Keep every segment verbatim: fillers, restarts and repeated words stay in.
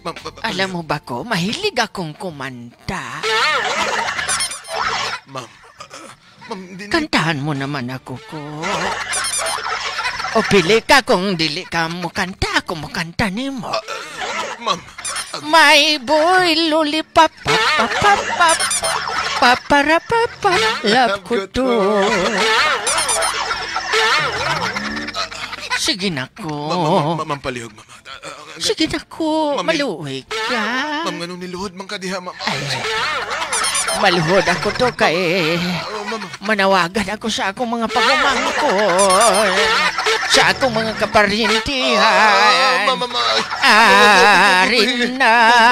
Ma'am, pa-, pa-, Alam mo ba ko, mahilig akong kumanta. Ma'am, ah, ma'am, hindi, hindi. Kantahan mo naman ako, ko. O pili ka, kung dili ka mo kanta, ako mo kanta nimo. Ah, ma'am, ah, My boy lollipop, pap, pap, pap, pap, paparapapa, love ko to. Sige na ko. Ma'am, ma'am, ma'am, ma'am, palihog, ma'am. Ah, ah, ang Sige na ko, Ma'am, maluoy ka. Ma'am, nganong niluhod man ka diha, ma'am? Ay, maluhod ako to kay Oh, ma'am. manawagan ako sa akong mga pagumangkon, sa akong mga kaparyentihan. Ah, ma'am, ma'am, ay. Ah, Ma'am, ma'am, ma'am, ma'am, Rina, ma'am,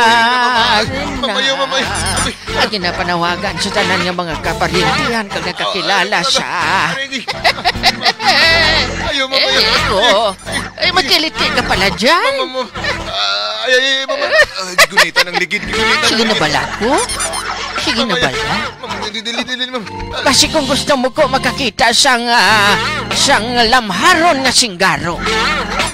ma'am, Rina. Ma'am, ayaw, ma'am, ayaw. Ay. Ang ginapanawagan sa tanan nga mga kaparyentihan kag nakakilala Ah, sa Aray, aray. Ayaw, ma'am, ayaw. Eh, oh. Ay, magkiliti ka pala dyan. Ma'am, ma'am, ma'am. Ah, ay, ay, ay, ma'am, ma'am. Ah, gigunita ng ligid, gigunita ng Sige na ligid. bala ko? Sige na Ma'am, ay, bala? ma'am, dili, dili, dili, ma'am. Ah. Basi kung gusto mo ko makakita sang, ah, sang lamharon nga singgaro.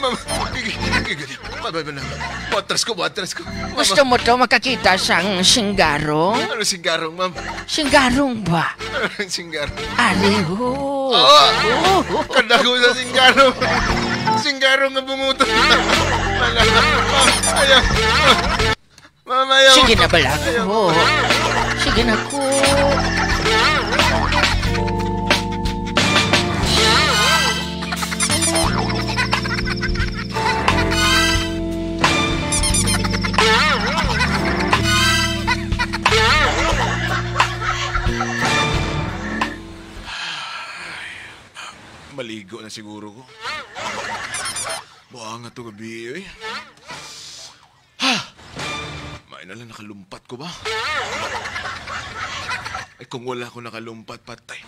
Ma'am, ig-, ig-, ig-, ma'am, ma'am, ma'am. Buatras ko, buatras ko. Ma'am, Gusto ma'am. mo to makakita sang singgarong? Ano singgarong, ma'am? Singgarong ba? Ano ang singgarong? Ari, ho. Ah! Oo. Kadago sa singgarong. Singgarong nga bungutan. Wala. Ma'am, ayaw. Ma'am, ayaw. Sige na bala ko. Ayaw. Sige na ko. Maligo na siguro ko. Buanga to gabi, oy. Ha! May na lang nakalumpat ko ba? Ay, kung wala ko nakalumpat, patay.